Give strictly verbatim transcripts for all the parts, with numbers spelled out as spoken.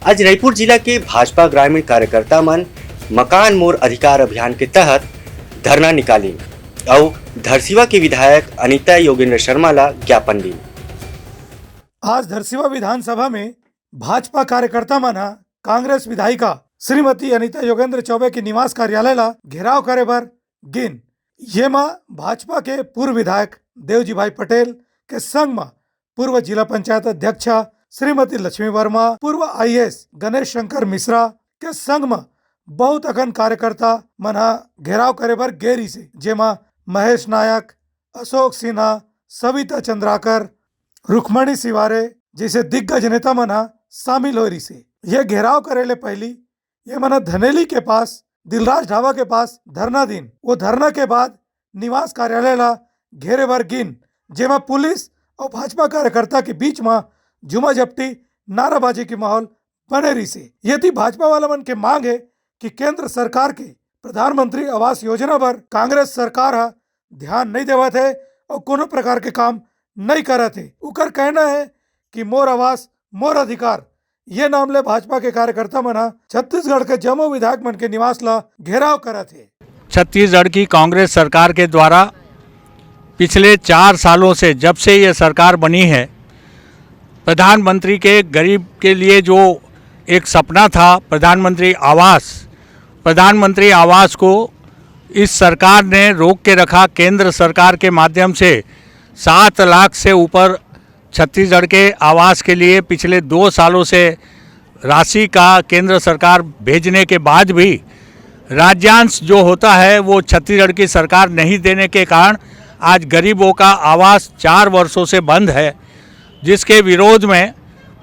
आज रईपुर जिला के भाजपा ग्रामीण कार्यकर्ता मन मकान मोर अधिकार अभियान के तहत धरना निकालिन अउ धरसीवा के विधायक अनिता योगेंद्र शर्मा ला ज्ञापन दीन। आज धरसीवा विधानसभा में भाजपा कार्यकर्ता मन ह कांग्रेस विधायिका श्रीमती अनिता योगेंद्र चौबे के निवास कार्यालय ला घेराव करे बर गिन। ये म भाजपा के पूर्व विधायक देवजी भाई पटेल के संग म पूर्व जिला पंचायत अध्यक्ष श्रीमती लक्ष्मी वर्मा, पूर्व आईएएस गणेश शंकर मिश्रा के संग म बहुत अकन कार्यकर्ता मन ह घेराव करे बर गे रिहिसे, जेमा महेश नायक, अशोक सिन्हा, सविता चंद्राकर, रुक्मणी सिवारे जैसे दिग्गज नेता मन ह शामिल होय रिहिसे। ये घेराव करे ले पहिली ये मन ह धनेली के पास दिलराज ढाबा के पास धरना दिन। वो धरना के बाद निवास कार्यालय ला घेरे बर गिन, जेमा पुलिस अउ भाजपा कार्यकर्ता के बीच म जुमा झपटी, नाराबाजी के माहौल बने रिहिसे। यदि भाजपा वाला मन के मांग हे कि केंद्र सरकार के प्रधानमंत्री आवास योजना बर कांग्रेस सरकार ह ध्यान नइ देवत हे अउ कोनो प्रकार के काम नइ करत हे। उकर कहना हे कि मोर आवास मोर अधिकार ये नाम ले भाजपा के कार्यकर्ता मन ह छत्तीसगढ़ के जम्मो विधायक मन के निवास ला घेराव करत हे। छत्तीसगढ़ की कांग्रेस सरकार के द्वारा पिछले चार सालों से, जब से ये सरकार बनी है, प्रधानमंत्री के गरीब के लिए जो एक सपना था प्रधानमंत्री आवास, प्रधानमंत्री आवास को इस सरकार ने रोक के रखा। केंद्र सरकार के माध्यम से सात लाख से ऊपर छत्तीसगढ़ के आवास के लिए पिछले दो सालों से राशि का केंद्र सरकार भेजने के बाद भी राज्यांश जो होता है वो छत्तीसगढ़ की सरकार नहीं देने के कारण आज गरीबों का आवास चार वर्षों से बंद है, जिसके विरोध में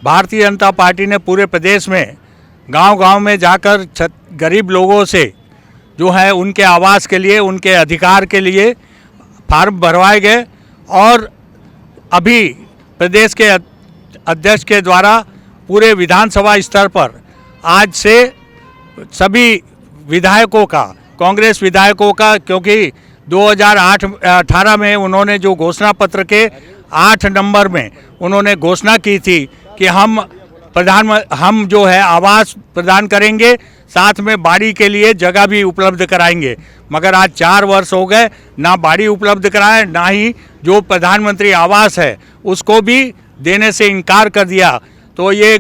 भारतीय जनता पार्टी ने पूरे प्रदेश में गांव-गांव में जाकर गरीब लोगों से जो है उनके आवास के लिए, उनके अधिकार के लिए फॉर्म भरवाए गए और अभी प्रदेश के अध्यक्ष के द्वारा पूरे विधानसभा स्तर पर आज से सभी विधायकों का, कांग्रेस विधायकों का, क्योंकि दो हज़ार आठ अठारह में उन्होंने जो घोषणा पत्र के आठ नंबर में उन्होंने घोषणा की थी कि हम प्रधान हम जो है आवास प्रदान करेंगे, साथ में बाड़ी के लिए जगह भी उपलब्ध कराएंगे। मगर आज चार वर्ष हो गए, ना बाड़ी उपलब्ध कराए, ना ही जो प्रधानमंत्री आवास है उसको भी देने से इनकार कर दिया। तो ये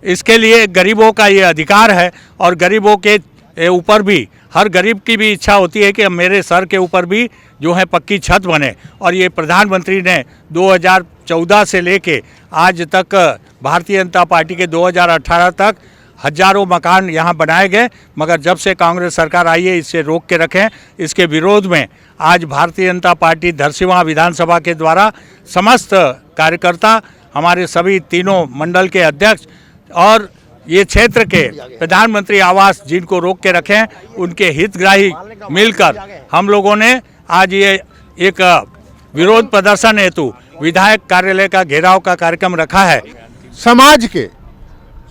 इसके लिए गरीबों का ये अधिकार है और गरीबों के ऊपर भी, हर गरीब की भी इच्छा होती है कि मेरे सर के ऊपर भी जो है पक्की छत बने। और ये प्रधानमंत्री ने दो हज़ार चौदह से लेके आज तक, भारतीय जनता पार्टी के दो हज़ार अठारह तक हजारों मकान यहाँ बनाए गए, मगर जब से कांग्रेस सरकार आई है इससे रोक के रखें। इसके विरोध में आज भारतीय जनता पार्टी धरसीवा विधानसभा के द्वारा समस्त कार्यकर्ता, हमारे सभी तीनों मंडल के अध्यक्ष और ये क्षेत्र के प्रधानमंत्री आवास जिनको रोक के रखें, उनके हितग्राही मिलकर हम लोगों ने आज ये एक विरोध प्रदर्शन हेतु विधायक कार्यालय का घेराव का कार्यक्रम रखा है। समाज के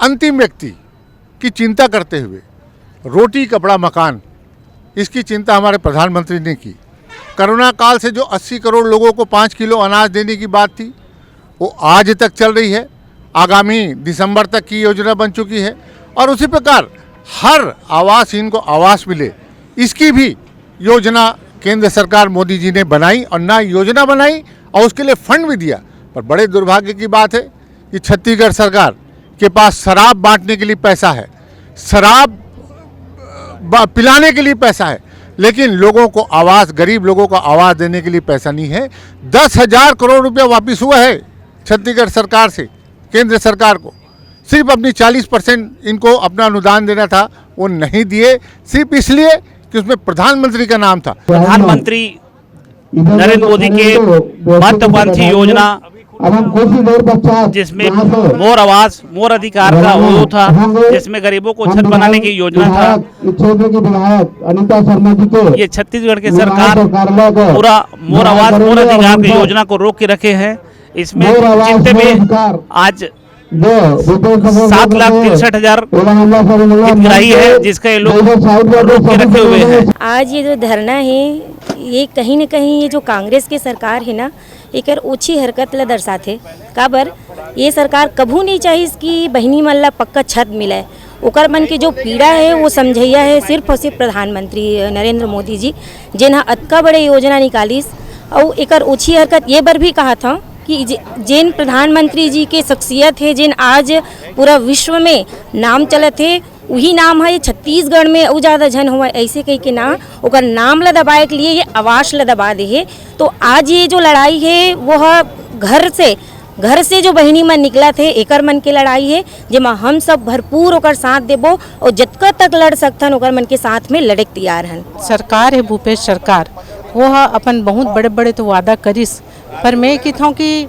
अंतिम व्यक्ति की चिंता करते हुए रोटी, कपड़ा, मकान, इसकी चिंता हमारे प्रधानमंत्री ने की। कोरोना काल से जो अस्सी करोड़ लोगों को पाँच किलो अनाज देने की बात थी, वो आज तक चल रही है, आगामी दिसंबर तक की योजना बन चुकी है। और उसी प्रकार हर आवासहीन को आवास मिले, इसकी भी योजना केंद्र सरकार मोदी जी ने बनाई और ना योजना बनाई और उसके लिए फंड भी दिया। पर बड़े दुर्भाग्य की बात है कि छत्तीसगढ़ सरकार के पास शराब बांटने के लिए पैसा है, शराब पिलाने के लिए पैसा है, लेकिन लोगों को आवास, गरीब लोगों को आवास देने के लिए पैसा नहीं है। दस हजार करोड़ रुपया वापिस हुआ है छत्तीसगढ़ सरकार से केंद्र सरकार को, सिर्फ अपनी चालीस परसेंट इनको अपना अनुदान देना था, वो नहीं दिए, सिर्फ इसलिए कि उसमें प्रधानमंत्री का नाम था। प्रधानमंत्री नरेंद्र मोदी के महत्वाकांक्षी योजना, जिसमें मोर आवास मोर अधिकार का वो था, जिसमें गरीबों को छत बनाने की योजना था। ये छत्तीसगढ़ की सरकार पूरा मोर आवास मोर अधिकार की योजना को रोक के रखे हैं। इसमें जितने भी आज सात लाख तिरसठ हजार हितग्राही है, जिसका ये लोग रोक के रखे हुए हैं। आज ये जो धरना है, ये कहीं ना कहीं ये जो कांग्रेस की सरकार है ना, एकर ओछी हरकत ल दर्शाथे। काबर ये सरकार कभू नहीं चाहिस कि बहिनी मन ला पक्का छत मिलय। ओकर मन के जो पीड़ा हे, वो समझइया हे सिर्फ और सिर्फ प्रधानमंत्री नरेंद्र मोदी जी, जेन ह अतका बड़े योजना निकालिस। अउ एकर ओछी हरकत ये बर भी कहत हंव कि जे-, जेन प्रधानमंत्री जी के शख्सियत हे, जेन आज पूरा विश्व में नाम चलत हे, उही नाम ह ये छत्तीसगढ़ में अउ ज्यादा झन होवय, ऐसे कहि के ना ओकर नाम ल दबाए के लिए ये आवास ल दबा दे हे। तो आज ये जो लड़ाई हे, वो ह घर से, घर से जो बहिनी मन निकलत हे, एकर मन के लड़ाई हे, जेमा हम सब भरपूर ओकर साथ देबो और जतका तक लड़ सकथन, ओकर मन के साथ में लड़े के तैयार हन। सरकार हे भूपेश सरकार, वो ह अपन बहुत बड़े-बड़े तो वादा करिस, पर मैं कहत हंव कि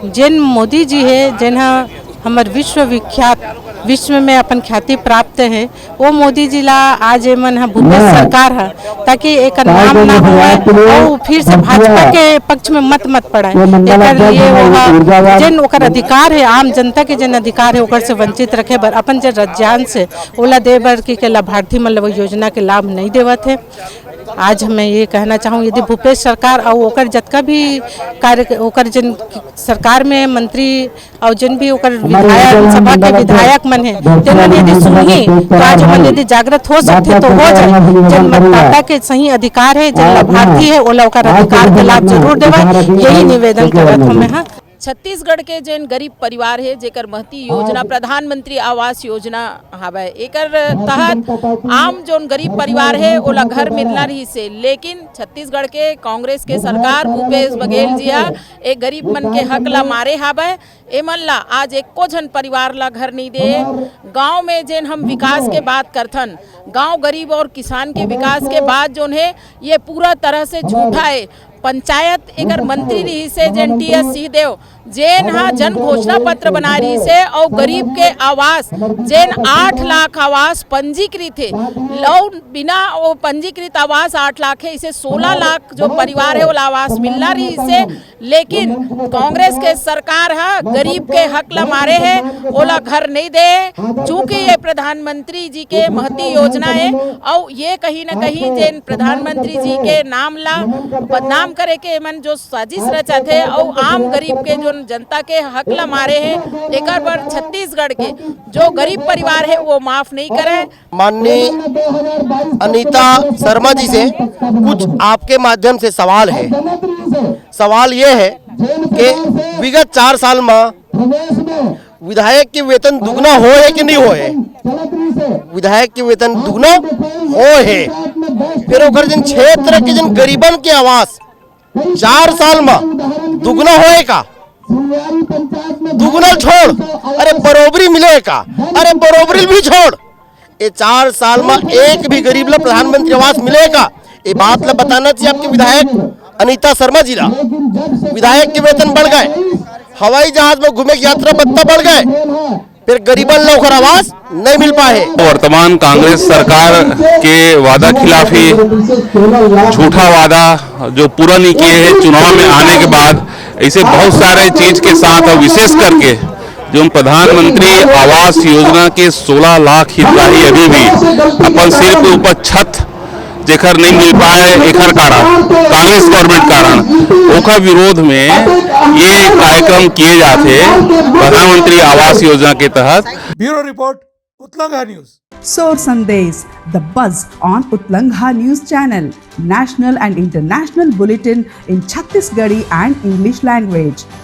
जेन मोदी जी हे, जेन ह हमर विश्वविख्यात, विश्व में अपन ख्याति प्राप्त हे, वो मोदी जी ला आज एमन ह भूपेश सरकार ह, ताकि एकर नाम ना होवय, अउ फिर से भाजपा के पक्ष में मत, मत पड़य। एकर लिए वो ह जेन ओकर अधिकार हे, आम जनता के जेन अधिकार हे, ओकर से वंचित रखे बर, अपन जेन राज्यांश हे, ओला दे बर कि के लाभार्थी मन ल वो योजना के लाभ नहीं देवत हे। आज मैं ये कहना चाहूँ, यदि भूपेश सरकार अउ ओकर जतका भी कार्य, ओकर जेन सरकार में मंत्री अउ जेन भी ओकर विधायक, सभा के विधायक मन हे, तेन मन यदि सुनही, तो आज हमन यदि जागृत हो सकथे, तो हो जाए। जेन मतदाता के सही अधिकार हे, जेन लाभार्थी हे, ओला ओकर अधिकार के लाभ जरूर देवय, यही निवेदन करत हंव मैं ह। छत्तीसगढ़ के जेन गरीब परिवार हे, जेकर महती योजना प्रधानमंत्री आवास योजना हवय, एकर तहत आम जोन गरीब परिवार हे, ओला घर मिलना रहिस हे, लेकिन छत्तीसगढ़ के कांग्रेस के सरकार, भूपेश बघेल जी ह ए गरीब मन के हक ला मारे हवय। एमन ला आज एको झन परिवार ला घर नहीं दे। गांव में जेन हम विकास के बात करथन, गांव गरीब और किसान के विकास के बात जोन हे, ये पूरा तरह से झूठा हे। पंचायत एकर मंत्री रहिस हे जेन टी एस सिंहदेव, जेन ह जन घोषणा पत्र बनाए रहिस हे, अउ गरीब के आवास, जेन आठ लाख आवास पंजीकृत हे, अउ बिना वो पंजीकृत आवास आठ लाख हे, इसे सोलह लाख जो परिवार हे, ओला आवास मिलना रहिस हे। लेकिन कांग्रेस के सरकार ह गरीब के हक ला मारे हे, ओला घर नहीं दे। चूंकि ये प्रधानमंत्री जी के महती योजना हे, अउ ये कहीं न कहीं जेन प्रधानमंत्री जी के नाम ला बदनाम करे के एमन जो साजिश रचत हे, अउ आम गरीब के जो जनता के हक ला मारे हे, एकर बर छत्तीसगढ़ के जो गरीब परिवार हे, वो माफ नहीं करय। माननीय अनीता शर्मा जी से कुछ आपके माध्यम से सवाल है। सवाल ये है कि विगत चार साल में विधायक के वेतन दुगना होय हे कि नहीं होय हे? विधायक के वेतन दुगना होय हे, फिर ओकर जिन क्षेत्र के जिन गरीबन के आवास चार साल में दुगना होय का? दुगना छोड़, अरे बरोबरी मिले का? अरे बरोबरी भी छोड़। ये चार साल में एक भी गरीब ला प्रधानमंत्री आवास मिले का? ये बात ला बताना चाहिए आपके विधायक अनीता शर्मा जी ला। विधायक के वेतन बढ़ गए, हवाई जहाज में घूमे के यात्रा भत्ता बढ़ गए, फिर गरीबन ला ओकर आवास नहीं मिल पाए। वर्तमान कांग्रेस सरकार के वादा खिलाफी, झूठा वादा जो पूरा नहीं किए हैं, चुनाव में आने के बाद ऐसे बहुत सारे चीज के साथ, और विशेष करके जो प्रधानमंत्री आवास योजना के सोलह लाख हितग्राही अभी भी अपन सिर के ऊपर छत जेकर नहीं मिल पाए, एकर कारण, कांग्रेस गवर्नमेंट कारण, ओकर विरोध में ये कार्यक्रम किए जाते प्रधानमंत्री आवास योजना के तहत। Bureau report, Utlangha News. Sor Sandesh, the buzz on Utlangha News Channel, national and international bulletin in Chhattisgarhi and English language.